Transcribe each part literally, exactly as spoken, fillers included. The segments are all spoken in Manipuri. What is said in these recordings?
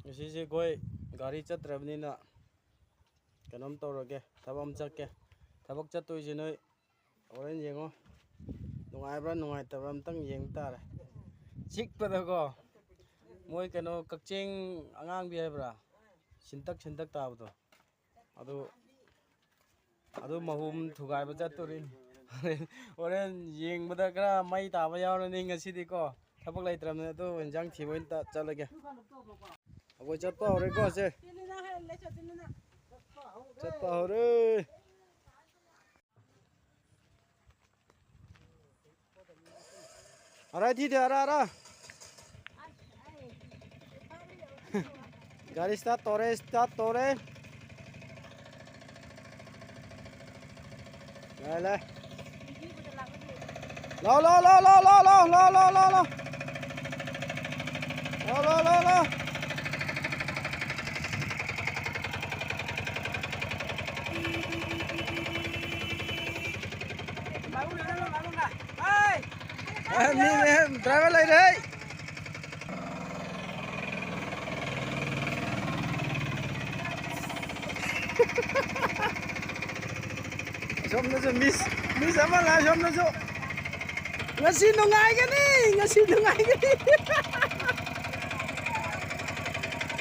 ꯉꯁꯤꯁꯦ ꯑꯩꯈꯣꯏ ꯒꯥꯔꯤ ꯆꯠꯇ꯭ꯔꯕꯅꯤꯅ ꯀꯩꯅꯣꯝ ꯇꯧꯔꯒꯦ, ꯊꯕꯛ ꯑꯃ ꯆꯠꯀꯦ꯫ ꯊꯕꯛ ꯆꯠꯇꯣꯏꯁꯦ ꯅꯣꯏ ꯍꯣꯔꯦꯟ ꯌꯦꯡꯉꯣ, ꯅꯨꯡꯉꯥꯏꯕ꯭ꯔꯥ ꯅꯨꯡꯉꯥꯏꯇꯕ꯭ꯔꯥ ꯑꯝꯇꯪ ꯌꯦꯡ ꯇꯥꯔꯦ꯫ ꯆꯤꯛꯄꯗꯀꯣ, ꯃꯣꯏ ꯀꯩꯅꯣ ꯀꯛꯆꯦꯡ ꯑꯉꯥꯡꯕꯤ ꯍꯥꯏꯕ꯭ꯔꯥ, ꯁꯤꯟꯇꯛ ꯁꯤꯟꯇꯛ ꯇꯥꯕꯗꯣ, ꯑꯗꯨ ꯑꯗꯨ ꯃꯍꯨꯝ ꯊꯨꯒꯥꯏꯕ ꯆꯠꯇꯣꯔꯤꯅꯤ꯫ ꯍꯣꯔꯦꯟ ꯌꯦꯡꯕꯗ ꯈꯔ ꯃꯩ ꯇꯥꯕ ꯌꯥꯎꯔꯅꯤ ꯉꯁꯤꯗꯤꯀꯣ꯫ ꯊꯕꯛ ꯂꯩꯇ꯭ꯔꯕꯅꯤꯅ ꯑꯗꯨ ꯏꯟꯖꯥꯡ ꯊꯤꯕ ꯑꯣꯏꯅ ꯆꯠꯂꯒꯦ꯫ ꯑꯩꯈꯣꯏ ꯆꯠꯄ ꯍꯧꯔꯦꯀꯣ ꯁꯦ꯫ ꯆꯠꯄ ꯍꯧꯔꯦ꯫ ꯑꯔꯥꯏ ꯊꯤꯗꯦ, ꯑꯔꯥ, ꯑꯔꯥ꯫ ꯒꯥꯔꯤ start ꯇꯧꯔꯦ, start ꯇꯧꯔꯦ꯫ ꯂꯥꯛꯑꯦ, ꯂꯥꯛꯑꯦ꯫ ꯂꯥꯎ, ꯂꯥꯎ, ꯂꯥꯎ꯫ ꯂꯥꯎ, ꯂꯥꯎ, ꯂꯥꯎ, ꯂꯥꯎ꯫ ꯑꯦ, ꯃꯤ ꯃꯌꯥꯝ driver ꯂꯩꯔꯦ꯫ ꯑꯁꯣꯝꯗꯁꯨ miss, miss ꯑꯃ ꯂꯥꯛꯑꯦ ꯑꯁꯣꯝꯗꯁꯨ꯫ ꯉꯁꯤ ꯅꯨꯡꯉꯥꯏꯒꯅꯤ, ꯉꯁꯤ ꯅꯨꯡꯉꯥꯏꯒꯅꯤ꯫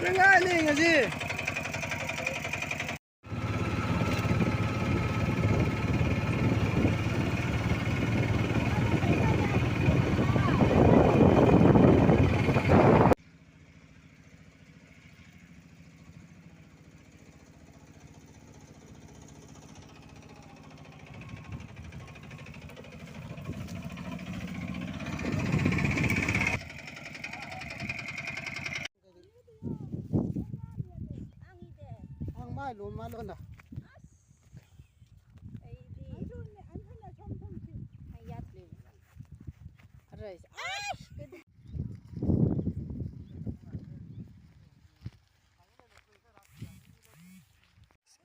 ꯅꯨꯡꯉꯥꯏꯅꯤ ꯉꯁꯤ꯫ ꯑꯪ ꯃꯥꯏ ꯂꯣꯟ ꯃꯥ ꯂꯣꯟꯅ꯫ ꯑꯩꯗꯤ ꯑꯔꯩ-, ꯑꯁ!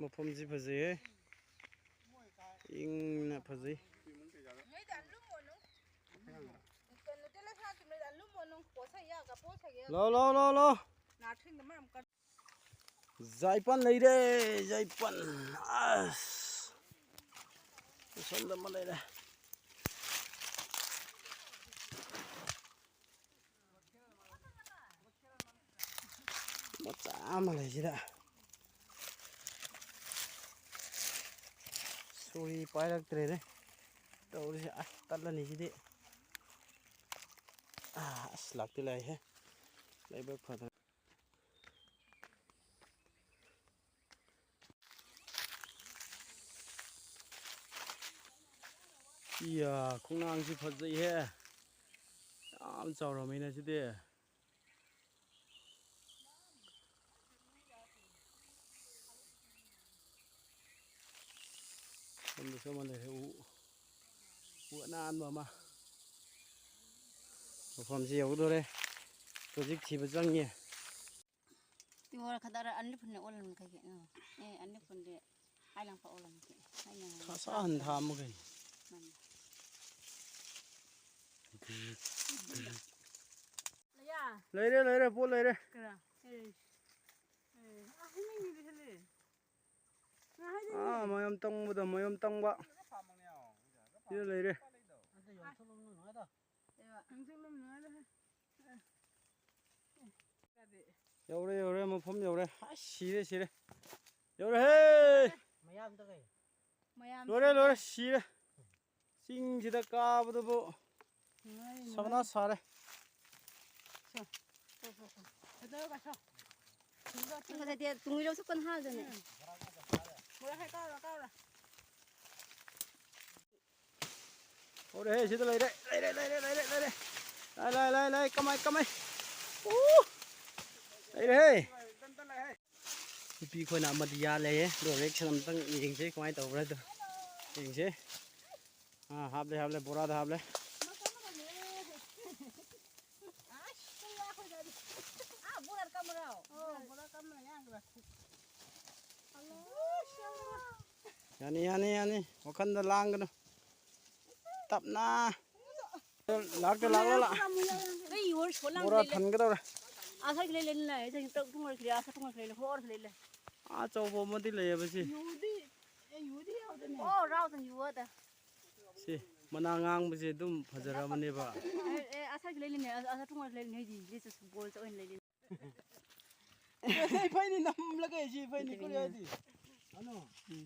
ꯃꯐꯝꯁꯤ ꯐꯖꯩꯌꯦ꯫ ꯏꯪꯅ ꯐꯖꯩ꯫ ꯂꯣ, ꯂꯣ, ꯂꯣ, ꯂꯣ꯫ ꯖꯥꯏꯄꯥꯟ ꯂꯩꯔꯦ, ꯖꯥꯏꯄꯥꯟ꯫ ꯑꯁ, ꯑꯁꯣꯝꯗ ꯑꯃ ꯂꯩꯔꯦ꯫ ꯃꯆꯥ ꯑꯃ ꯂꯩꯁꯤꯗ꯫ ꯁꯣꯔꯤ ꯄꯥꯏꯔꯛꯇ꯭ꯔꯦꯅꯦ ꯇꯧꯔꯤꯁꯦ꯫ ꯑꯁ, ꯇꯠꯂꯅꯤ ꯁꯤꯗꯤ꯫ ꯑꯥ, ꯑꯁ, ꯂꯥꯛꯇꯤ ꯂꯥꯛꯏꯍꯦ꯫ ꯂꯥꯏꯕꯛ ꯐꯗꯅ꯫ ꯏꯌꯥ, ꯈꯣꯡꯅꯥꯡꯁꯤ ꯐꯖꯩꯍꯦ꯫ ꯌꯥꯝ ꯆꯥꯎꯔꯝꯃꯤꯅ ꯁꯤꯗꯤ꯫ ꯁꯣꯝꯗꯁꯨ ꯑꯃ ꯂꯩꯔꯦ, ꯎ, ꯎ ꯑꯅꯥꯟꯕ ꯑꯃ꯫ ꯃꯐꯝꯁꯤ ꯌꯧꯗꯣꯔꯦ꯫ ꯍꯧꯖꯤꯛ ꯊꯤꯕ ꯆꯪꯉꯤ꯫ ꯇꯤꯋꯥꯔ ꯈꯗꯔ ꯑꯅꯤ ꯐꯨꯟꯅꯦ ꯑꯣꯜꯂꯝ ꯀꯩꯒꯤ? ꯑꯦ, ꯑꯅꯤ ꯐꯨꯟꯗꯦ꯫ ꯍꯥꯏ ꯂꯪꯄ ꯑꯣꯜꯂꯝ ꯀꯩ? ꯍꯥꯏ ꯂꯪ ꯊꯥ ꯁꯥ ꯍꯟ ꯊꯥ ꯑꯃ ꯀꯩꯅꯣ꯫ ꯃꯥꯅꯤ꯫ ꯂꯩꯔꯦ, ꯂꯩꯔꯦ, ꯄꯣꯠ ꯂꯩꯔꯦ꯫ ꯀꯅꯥ? ꯑꯦ꯫ ꯑꯦ, ꯑꯥ, ꯍꯩꯅꯤꯡꯉꯤꯗꯤ ꯍꯦꯜꯂꯦ꯫ ꯉꯥ ꯍꯩꯅꯤꯡꯉꯤ꯫ ꯑꯥ, ꯃꯌꯥꯝ ꯇꯪꯕꯗꯣ, ꯃꯌꯥꯝ ꯇꯪꯕ꯫ ꯁꯤꯗ ꯂꯩꯔꯦ꯫ ꯑꯗ ꯌꯣꯟꯊꯣꯛꯂꯝꯅꯨ ꯅꯨꯡꯉꯥꯏꯗ꯫ ꯌꯣꯟꯊꯣꯛꯂꯝꯅꯨ ꯅꯨꯡꯉꯥꯏꯗ꯫ ꯌꯧꯔꯦ, ꯌꯧꯔꯦ, ꯃꯐꯝ ꯌꯧꯔꯦ꯫ ꯑꯁ, ꯁꯤꯔꯦ, ꯁꯤꯔꯦ꯫ ꯌꯧꯔꯦꯍꯦ! ꯃꯌꯥꯝꯗ ꯀꯩ? ꯃꯌꯥꯝ ꯂꯣꯏꯔꯦ, ꯁꯤꯔꯦ꯫ ꯂꯣꯏꯔꯦ, ꯁꯤꯔꯦ꯫ ꯆꯤꯡꯁꯤꯗ ꯀꯥꯕꯗꯨꯕꯨ ꯅꯨꯡꯉꯥꯏ, ꯁꯕꯅꯥ ꯅꯨꯡꯉꯥꯏ꯫ ꯁꯥꯔꯦ꯫ ꯁꯣ, ꯁꯣ, ꯁꯣ, ꯁꯣ꯫ ꯐꯖꯔꯒ ꯁꯣ꯫ ꯐꯖꯗꯦ, ꯇꯨꯡꯍꯣꯏ ꯂꯧꯊꯣꯛꯀꯅꯨ ꯍꯥꯏꯕꯗꯨꯅꯦ꯫ ꯎꯝ꯫ ꯕꯣꯔꯥ ꯍꯦꯛ ꯀꯥꯎꯔꯣ, ꯀꯥꯎꯔꯣ꯫ ꯍꯧꯔꯦꯍꯦ, ꯁꯤꯗ ꯂꯩꯔꯦ, ꯂꯩꯔꯦ, ꯂꯩꯔꯦ, ꯂꯩꯔꯦ, ꯂꯩꯔꯦ꯫ ꯂꯥꯏ, ꯂꯥꯏ, ꯂꯥꯏ, ꯂꯥꯏ, ꯀꯃꯥꯏ, ꯀꯃꯥꯏ꯫ ꯎ! ꯂꯩꯔꯦꯍꯦ꯫ ꯅꯨꯄꯤ ꯑꯩꯈꯣꯏꯅ ꯑꯃꯗꯤ ꯌꯥꯜꯂꯦꯍꯦ꯫ ꯑꯗꯣ ꯔꯦꯛꯁꯟ ꯑꯝꯇꯪ ꯌꯦꯡꯁꯦ, ꯀꯃꯥꯏꯅ ꯇꯧꯕ꯭ꯔꯥ ꯍꯥꯏꯗꯣ꯫ ꯌꯦꯡꯁꯦ꯫ ꯑꯥ, ꯍꯥꯞꯂꯦ, ꯍꯥꯞꯂꯦ, ꯕꯣꯔꯥꯗ ꯍꯥꯞꯂꯦ꯫ ꯑꯁ, ꯀꯩ ꯌꯥꯈꯣꯏꯗꯗꯤ꯫ ꯑꯥ, ꯕꯣꯔꯥ ꯀꯝꯃꯔꯣ? ꯑꯣ, ꯕꯣꯔꯥ ꯀꯝꯃꯔ ꯌꯥꯡꯈ꯭ꯔꯦ꯫ ꯌꯥꯅꯤ, ꯌꯥꯅꯤ, ꯌꯥꯅꯤ꯫ ꯋꯥꯈꯟꯗ ꯂꯥꯡꯒꯅꯨ꯫ ꯇꯞꯅ꯫ ꯂꯥꯛꯇ ꯂꯥꯛꯂꯣ ꯂꯥꯛ꯫ ꯅꯪ ꯌꯣꯔ ꯁꯣꯂꯥꯡ ꯕꯣꯔꯥ ꯂꯩ ꯂꯩ꯫ ꯊꯟꯒꯗꯧꯔꯦ꯫ ꯑꯥ, ꯁ꯭ꯋꯥꯏꯗ ꯂꯩ, ꯂꯩ, ꯂꯩ, ꯁ꯭ꯋꯥꯏꯗ ꯇꯧ-, ꯇꯨꯡ ꯑꯣꯏꯔꯁꯤ ꯂꯩ, ꯑꯥ, ꯁ꯭ꯋꯥꯏ ꯇꯨꯡ ꯑꯣꯏꯔꯁꯤ ꯂꯩ, ꯍꯣꯔ ꯂꯩ, ꯂꯩ꯫ ꯑꯆꯧꯕ ꯑꯃꯗꯤ ꯂꯩꯌꯦꯕ ꯁꯤ꯫ ꯌꯨꯗꯤ, ꯑꯦ, ꯌꯨꯗꯤ ꯌꯥꯎꯗꯅꯦ꯫ ꯑꯣ, ꯔꯥꯎꯗꯅ ꯌꯨ ꯑꯗ꯫ ꯁꯤ ꯃꯅꯥ ꯉꯥꯡꯕꯁꯦ ꯑꯗꯨꯝ ꯐꯖꯔꯕꯅꯦꯕ꯫ ꯑꯦ, ꯑꯦ, ꯑꯥ, ꯁ꯭ꯋꯥꯏꯗ ꯂꯩ, ꯂꯩ, ꯑꯥ, ꯑꯥ, ꯇꯨꯡ ꯑꯣꯏꯔꯁꯤ ꯂꯩ, ꯂꯩ, ꯍꯩꯗꯤ, ꯂꯤꯁ ꯕꯣꯜ ꯆꯠ ꯑꯣꯏꯅ ꯂꯩ, ꯂꯩ꯫ ꯏꯐꯩꯅꯤ ꯅꯝꯂꯒꯦ ꯁꯤ ꯏꯐꯩꯅꯤ ꯀꯔꯤ ꯍꯥꯏꯗꯤ? ꯑꯅꯣ꯫ ꯎꯝ꯫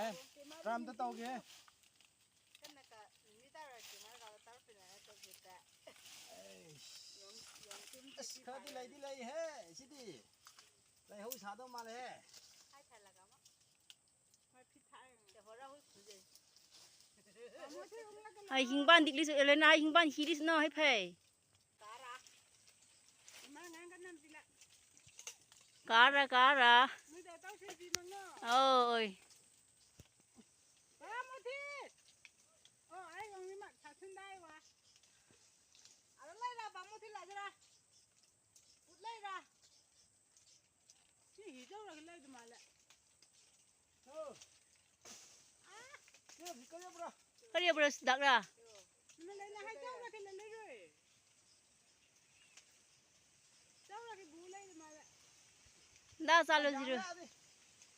ꯑꯦ, ꯀꯔꯝꯇ ꯇꯧꯒꯦ? ꯑꯩꯁ꯫ ꯑꯁ, ꯈꯔꯗꯤ ꯂꯩꯗꯤ ꯂꯩꯍꯦ ꯁꯤꯗꯤ꯫ ꯂꯩꯍꯧ ꯁꯥꯗꯧ ꯃꯥꯜꯂꯦꯍꯦ꯫ ꯑꯩ ꯍꯤꯡꯕꯥꯟ ꯗꯤꯛꯂꯤꯁꯨ ꯑꯦꯂꯦꯅꯥ, ꯑꯩ ꯍꯤꯡꯕꯥꯟ ꯍꯤꯔꯤꯁꯅꯣ ꯍꯥꯏ ꯐꯩ꯫ ꯀꯥꯔꯥ, ꯀꯥꯔꯥ꯫ ꯑꯣꯏ꯫ ꯑꯣ, ꯑꯩ ꯋꯥꯡꯅꯤꯃꯛ ꯁꯥꯁꯤꯟꯗꯥꯏ ꯋꯥ꯫ ꯑꯗ ꯂꯩꯔ ꯕꯥꯃꯣ ꯊꯤꯜꯂꯛꯑꯁꯤꯔ? ꯎꯠ ꯂꯩꯔ? ꯁꯤ ꯍꯤ ꯇꯧꯔꯒ ꯂꯩꯗ ꯃꯥꯜꯂꯦ꯫ ꯑꯣ꯫ ꯑꯥ꯫ ꯁꯤ ꯍꯧꯖꯤꯛ ꯀꯔꯤ ꯌꯧꯕ꯭ꯔꯥ? ꯀꯔꯤ ꯌꯧꯕ꯭ꯔꯥ, ꯁꯤ ꯗꯥꯛꯔꯥ? ꯅꯪ ꯂꯩꯅ ꯍꯥꯏ ꯇꯧꯔꯒ ꯂꯩꯔꯣꯏ꯫ ꯇꯧꯔꯒ ꯕꯨ ꯂꯩꯗ ꯃꯥꯜꯂꯦ꯫ ꯗꯥ ꯆꯥꯂꯨꯁꯤꯔꯣ? ꯌꯥꯔꯦ, ꯌꯥꯔꯦ꯫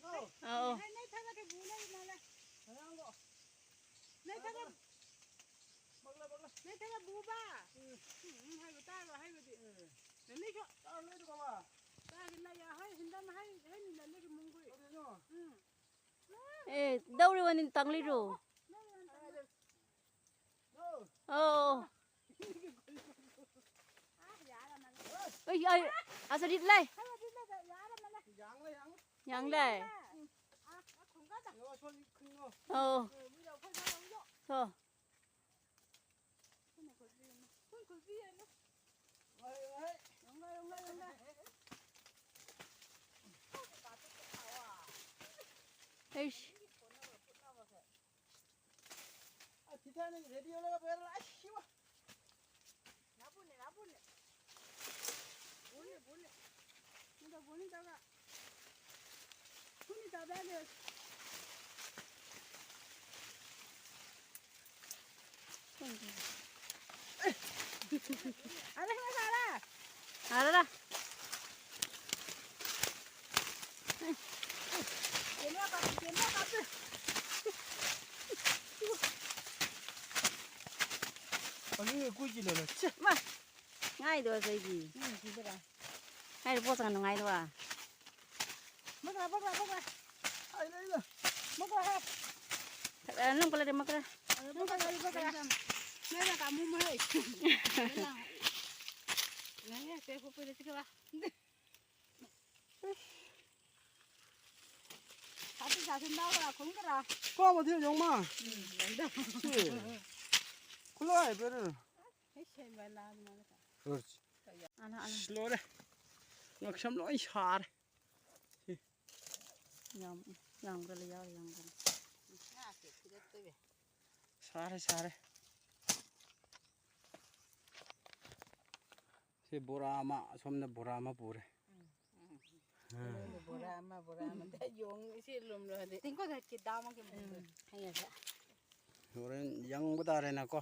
ꯑꯣ꯫ ꯑꯧ꯫ ꯍꯥꯏ ꯅꯣꯏ ꯊꯕꯛꯀꯤ ꯕꯨ ꯂꯩꯗ ꯃꯥꯜꯂꯦ꯫ ꯉꯔꯥꯡꯗꯣ꯫ ꯅꯣꯏ ꯊꯕꯛ ꯕꯛꯂ, ꯕꯛꯂ꯫ ꯅꯣꯏ ꯊꯕꯛ ꯕꯨꯕ꯫ ꯎꯝ꯫ ꯎꯝ, ꯎꯝ, ꯍꯥꯏꯕ ꯇꯥꯔꯣ, ꯍꯥꯏꯕꯗꯤ꯫ ꯎꯝ꯫ ꯅꯅꯤꯁꯨ꯫ ꯆꯥꯔ ꯂꯣꯏꯗꯣ ꯕꯕꯥ꯫ ꯆꯥꯒꯤ ꯂꯩ, ꯍꯥꯏ, ꯍꯤꯟꯗꯝ ꯍꯥꯏ, ꯍꯥꯏ ꯃꯤꯅ ꯂꯩꯒꯤ ꯃꯨꯡꯒꯨꯏ꯫ ꯀꯔꯤꯅꯣ? ꯎꯝ꯫ ꯑꯦ, ꯗꯧꯔꯤ ꯋꯥꯅꯤ ꯇꯥꯡꯂꯤꯔꯣ? ꯗꯧꯔꯤ ꯋꯥꯅꯤ ꯇꯥꯡꯂꯤ꯫ ꯅꯣ꯫ ꯑꯣ꯫ ꯑꯥ, ꯌꯥꯔ ꯃꯥꯜꯂꯦ꯫ ꯑꯩ, ꯑꯩ, ꯑꯁ, ꯔꯤꯠ ꯂꯩ꯫ ꯍꯥꯏꯕꯗꯤ ꯂꯩ, ꯌꯥꯔ ꯃꯥꯜꯂꯦ꯫ ꯌꯥꯡ ꯂꯩ, ꯌꯥꯡ꯫ ꯌꯥꯡ ꯂꯩ꯫ ꯎꯝ꯫ ꯑꯥ, ꯑꯥ, ꯈꯨꯡꯒꯥꯗ꯫ ꯌꯣ, ꯁꯣꯜ ꯈꯨꯡꯉꯣ꯫ ꯑꯣ꯫ ꯎꯝ, ꯃꯤ ꯂꯧꯈꯠ ꯁꯥ ꯂꯧꯈꯠ꯫ ꯍꯣ꯫ ꯑꯩꯁ꯫ Ada, ada, ada. Ada dah. Kena apa? Kena apa? Ani kui ji lo lo. Che. Ma. Ngai do sai ji. Hmm, ji da. Ngai do po sa ngai do a. Baka, baka, baka. Ai, ai, ai. Baka, hai. Eh, nung pala de makra. Baka, baka, baka. Nai na kamu mai. Nai, te ko pele sikla. Satu satu ndau la khong kra. Ko ma thil yong ma. Hmm, nai da. Che. Khulai per. Hei, sei ba la ma la. Rurch. Ana, ana. Lore. Ngaksam loi sar. Yam, yam ka le yar, yam ka le. Sare, sare. ꯁꯤ ꯕꯣꯔꯥ ꯑꯃ, ꯑꯁꯣꯝꯗ ꯕꯣꯔꯥ ꯑꯃ ꯄꯨꯔꯦ꯫ ꯎꯝ, ꯎꯝ꯫ ꯎꯝ꯫ ꯕꯣꯔꯥ ꯑꯃ, ꯕꯣꯔꯥ ꯑꯃꯗ ꯌꯣꯡ ꯏꯆꯦ ꯂꯨꯝꯂꯣ ꯍꯥꯏꯗꯤ꯫ ꯇꯤꯡꯀꯣꯠ ꯍꯠꯀꯤ ꯗꯥꯝ ꯑꯃꯒꯤ ꯃꯑꯣꯡꯗ꯫ ꯎꯝ꯫ ꯍꯌꯦꯡꯁꯦ꯫ ꯍꯣꯔꯦꯟ ꯌꯦꯡꯕ ꯇꯥꯔꯦꯅꯀꯣ꯫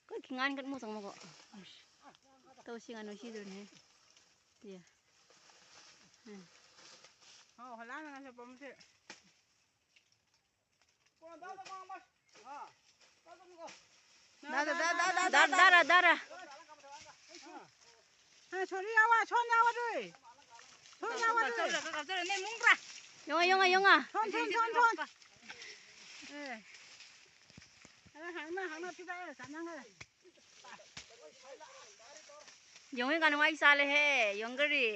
Kau kingan kat musang mako. Tau si nganu si dun he. Iya. Hmm. Oh, hala na sa pamse. Dara, dara, dara. Ha, sorry, awa, son, awa, dui. Son, awa, dui. Yonga, yonga, yonga. Son, son, son, son. Eh. Ana, hangna, hangna, pida, eh, sanang, eh. Yonga, kanu, ai, sale, he, yonga, ri.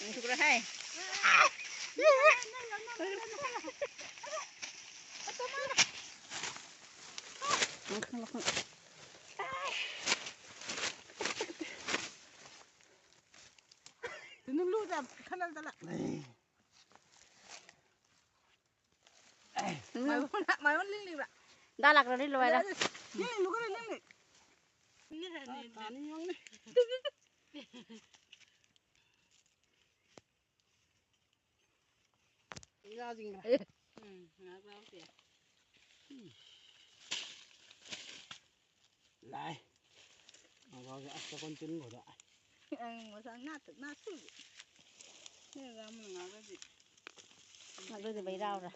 Ang thukra hai. Tunulu da, khalal dala. Mai hon, mai hon ling ling ba. ꯗꯥ ꯂꯥꯛꯇ꯭ꯔꯗꯤ ꯂꯣꯏꯔꯦ꯫ ꯉꯥꯁꯤꯡꯗ꯫ ꯎꯝ, ꯉꯥ ꯆꯥꯎꯁꯦ꯫ ꯂꯥꯏ꯫ ꯉꯥꯁꯦ ꯑꯁ ꯆꯀꯣꯟ ꯆꯤꯟꯈꯣꯗ꯫ ꯑꯪ, ꯃꯁꯥ ꯉꯥ ꯊꯛ-, ꯉꯥ ꯁꯨꯏ꯫ ꯁꯤ ꯉꯥ ꯃꯨꯟ ꯉꯥꯒꯗꯤ꯫ ꯑꯗꯨꯗꯤ ꯕꯩꯔꯥꯎꯔꯦ꯫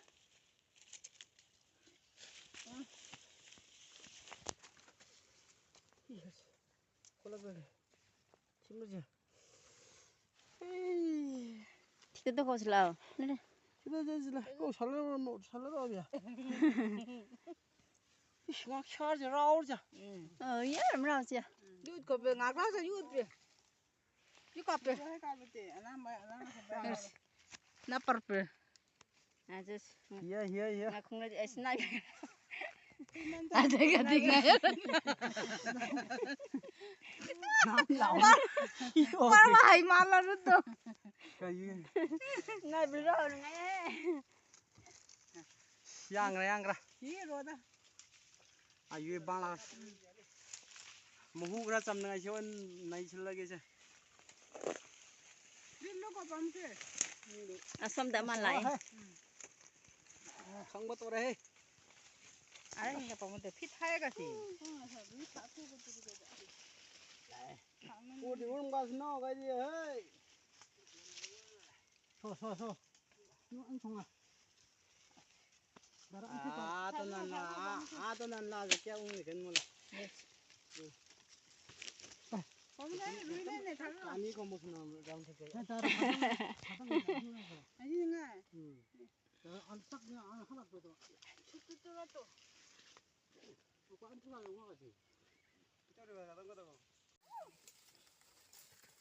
ꯈꯣꯠꯂꯛꯄꯒꯤ ꯁꯤꯃꯁꯦ꯫ ꯊꯤꯗ ꯈꯣꯠꯁꯤ ꯂꯥꯛꯑꯣ꯫ ꯁꯤꯗ ꯆꯠꯁꯤ ꯂꯥꯛ꯫ ꯀꯧ ꯁꯥꯜꯂꯔꯣ, ꯁꯥꯜꯂꯔꯣ ꯑꯕꯤꯌꯥ꯫ ꯏꯁ, ꯉꯥꯛ ꯁꯥꯔꯁꯦ, ꯔꯥꯎꯔꯁꯦ꯫ ꯎꯝ꯫ ꯑ, ꯌꯥꯔꯝ ꯔꯥꯎꯁꯦ꯫ ꯌꯨꯠ ꯈꯣꯠꯄ ꯉꯥꯛ ꯔꯥꯎꯁꯦ, ꯌꯨꯠ ꯄꯦ꯫ ꯌꯨ ꯀꯥꯞꯄꯦ꯫ ꯌꯨ ꯀꯥꯞꯄꯦ꯫ ꯑꯁ, ꯅꯥ ꯄꯔꯄꯦ꯫ ꯑꯁ, ꯍꯤꯌꯥ, ꯍꯤꯌꯥ, ꯍꯤꯌꯥ꯫ ꯉꯥꯈꯣꯡꯅꯗꯤ ꯑꯁ ꯅꯥꯏ꯫ ꯑꯗꯒꯤ, ꯑꯗꯒꯤ ꯉꯥꯏ꯫ ꯅꯥꯝ ꯂꯥꯎꯅ꯫ ꯄꯔ ꯍꯥꯏ ꯃꯥꯜꯂꯔꯨꯗꯣ꯫ ꯀꯩꯒꯤ? ꯉꯥꯏꯕꯤꯔꯣ, ꯉꯥꯏ꯫ ꯌꯥꯡꯒ꯭ꯔꯥ, ꯌꯥꯡꯒ꯭ꯔꯥ꯫ ꯌꯦ ꯔꯣꯗ꯫ ꯑꯌꯨꯏ ꯕꯥꯡꯂꯥ꯫ ꯃꯍꯨ ꯈꯔ ꯆꯝꯅꯉꯥꯏ ꯁꯤ ꯑꯣꯏꯅ ꯅꯩꯁꯤꯜꯂꯒꯦꯁꯦ꯫ ꯂꯤꯠꯂꯣꯀꯣ ꯄꯝꯁꯦ꯫ ꯑꯁꯣꯝꯗ ꯑꯃ ꯂꯥꯛꯑꯦ꯫ ꯈꯪꯕ ꯇꯧꯔꯦꯍꯦ꯫ ꯑꯩꯅ ꯄꯝꯗ ꯐꯤꯠ ꯍꯥꯏꯔꯒ ꯁꯤ꯫ ꯀꯣꯗꯤ ꯎꯔꯨꯝ ꯀꯥꯁꯤ ꯅꯣ ꯀꯥꯏꯗꯤ ꯍꯦ꯫ ꯁꯣ, ꯁꯣ, ꯁꯣ꯫ ꯅꯣ, ꯑꯩ ꯊꯣꯡꯉ꯫ ꯗꯥꯔꯥ, ꯑꯩ ꯊꯣꯡꯉ꯫ ꯑꯥ, ꯇꯣ ꯅꯟ ꯂꯥ, ꯑꯥ, ꯑꯥ, ꯇꯣ ꯅꯟ ꯂꯥ, ꯖꯦ ꯀꯌꯥ ꯎꯡ ꯂꯩ ꯀꯩꯅꯣ ꯃꯣꯂ꯫ ꯀꯥꯅꯤ ꯀꯣ ꯃꯣꯁꯅ ꯔꯥꯎꯟ ꯊꯛꯀꯦ꯫ ꯍꯦ, ꯗꯥꯔꯥ, ꯈꯇꯪ, ꯈꯇꯪ ꯂꯩ, ꯑꯗꯨ ꯂꯩ꯫ ꯎꯝ꯫ ꯗꯥꯔꯥ, ꯑꯟ ꯇꯛ ꯅ, ꯑꯟ ꯍꯂꯛ ꯇꯣ꯫ ꯁꯨ ꯇꯨ ꯇꯨ ꯔ ꯇꯣ꯫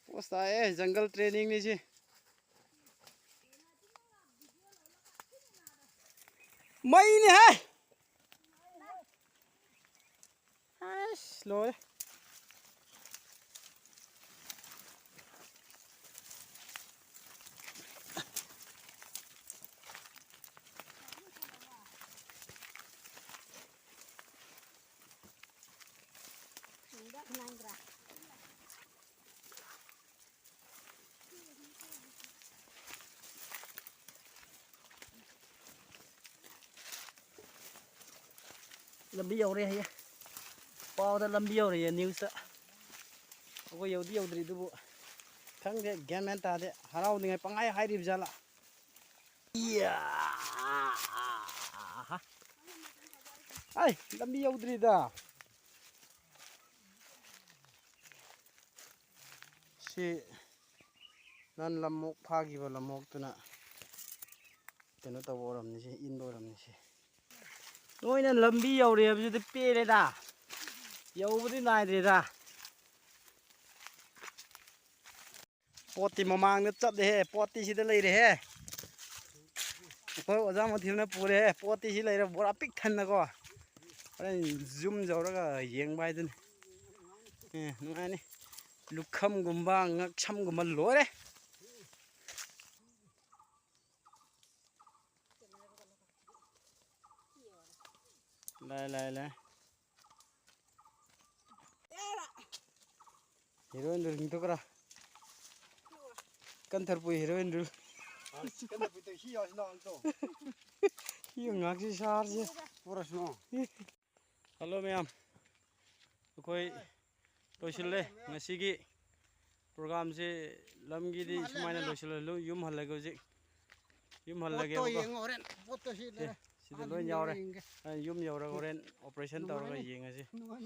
ꯄꯣꯁ ꯇꯥꯏꯌꯦ, ꯖꯪꯒꯜ ꯇ꯭ꯔꯦꯅꯤꯡꯅꯤ ꯁꯤ꯫ ꯃꯩꯅꯤꯍꯦ! ꯑꯁ, ꯂꯣꯏꯔꯦ꯫ ꯂꯝꯕꯤ ꯌꯧꯔꯦ ꯍꯥꯏꯌꯦ꯫ ꯄꯥꯎꯗ ꯂꯝꯕꯤ ꯌꯧꯔꯦꯌꯦ, ꯅ꯭ꯌꯨꯁꯇ꯫ ꯑꯩꯈꯣꯏ ꯌꯧꯗꯤ ꯌꯧꯗ꯭ꯔꯤ ꯑꯗꯨꯕꯨ, ꯈꯪꯗꯦ, ꯒ꯭ꯌꯥꯟ ꯃꯦꯟ ꯇꯥꯗꯦ꯫ ꯍꯔꯥꯎꯅꯤꯡꯉꯥꯏ ꯄꯪꯍꯥꯏ ꯍꯥꯏꯔꯤꯕ ꯖꯥꯠꯂꯥ? ꯏꯌꯥ! ꯑꯩ ꯂꯝꯕꯤ ꯌꯧꯗ꯭ꯔꯤꯗ꯫ ꯁꯤ ꯅꯍꯥꯟ ꯂꯝꯑꯣꯛ ꯐꯥꯈꯤꯕ ꯂꯝꯑꯣꯛꯇꯨꯅ ꯀꯩꯅꯣ ꯇꯧꯕ ꯑꯣꯏꯔꯝꯅꯤ, ꯁꯤ ꯏꯟꯕ ꯑꯣꯏꯔꯝꯅꯤ ꯁꯤ꯫ ꯅꯣꯏꯅ ꯂꯝꯕꯤ ꯌꯧꯔꯦ ꯍꯥꯏꯕꯁꯤꯗꯤ ꯄꯦꯜꯂꯦꯗ꯫ ꯌꯧꯕꯗꯤ ꯅꯥꯏꯗ꯭ꯔꯦꯗ꯫ ꯄꯣꯠꯇꯤ ꯃꯃꯥꯡꯗ ꯆꯠꯂꯦꯍꯦ, ꯄꯣꯠꯇꯤ ꯁꯤꯗ ꯂꯩꯔꯦꯍꯦ꯫ ꯑꯩꯈꯣꯏ ꯑꯣꯖꯥ ꯃꯊꯤꯕꯅ ꯄꯨꯔꯦꯍꯦ, ꯄꯣꯠꯇꯤ ꯁꯤ ꯂꯩꯔꯦ, ꯕꯣꯔꯥ ꯄꯤꯛ ꯊꯟꯅꯀꯣ꯫ ꯍꯣꯔꯦꯟ ꯖꯨꯝ ꯌꯧꯔꯒ ꯌꯦꯡꯕ ꯍꯥꯏꯗꯨꯅꯤ꯫ ꯑꯦ, ꯅꯨꯡꯉꯥꯏꯅꯤ꯫ ꯂꯨꯈꯝꯒꯨꯝꯕ, ꯉꯛꯁꯝꯒꯨꯝꯕ ꯂꯣꯏꯔꯦ꯫ ꯂꯥꯏ, ꯂꯥꯏ, ꯂꯥꯏ꯫ ꯍꯤꯔꯣꯏꯟꯗꯨ ꯂꯤꯡꯊꯣꯛꯈ꯭ꯔꯥ? ꯀꯟꯊꯔꯄꯨꯏ ꯍꯤꯔꯣꯏꯟꯗꯨ꯫ ꯁꯤ ꯉꯥꯛꯁꯤ ꯁꯥꯔꯁꯦ꯫ ꯍꯜꯂꯣ ꯃꯌꯥꯝ, ꯑꯩꯈꯣꯏ ꯂꯣꯏꯁꯤꯜꯂꯦ ꯉꯁꯤꯒꯤ ꯄ꯭ꯔꯣꯒꯥꯝꯁꯦ꯫ ꯂꯝꯒꯤꯗꯤ ꯁꯨꯃꯥꯏꯅ ꯂꯣꯏꯁꯤꯜꯂꯦ꯫ ꯂꯣꯏ ꯌꯨꯝ ꯍꯜꯂꯒꯦ ꯍꯧꯖꯤꯛ꯫ ꯌꯨꯝ ꯍꯜꯂꯒꯦ꯫ ꯄꯣꯠꯇꯣ ꯌꯦꯡꯉꯣ ꯍꯣꯔꯦꯟ꯫ ꯄꯣꯠꯇꯣ ꯁꯤ ꯁꯦ, ꯂꯩꯔꯦ꯫ ꯁꯤꯗ ꯑꯥ, ꯂꯣꯏ ꯌꯨꯝ ꯌꯥꯎꯔꯦ꯫ ꯌꯦꯡꯒꯦ꯫ ꯑ, ꯌꯨꯝ ꯌꯧꯔꯒ ꯍꯣꯔꯦꯟ ꯑꯣꯄꯔꯦꯁꯟ ꯇꯧꯔꯒ ꯅꯨꯡꯉꯥꯏꯅꯤ꯫ ꯌꯦꯡꯉꯁꯤ꯫ ꯅꯨꯡꯉꯥꯏꯅꯤ꯫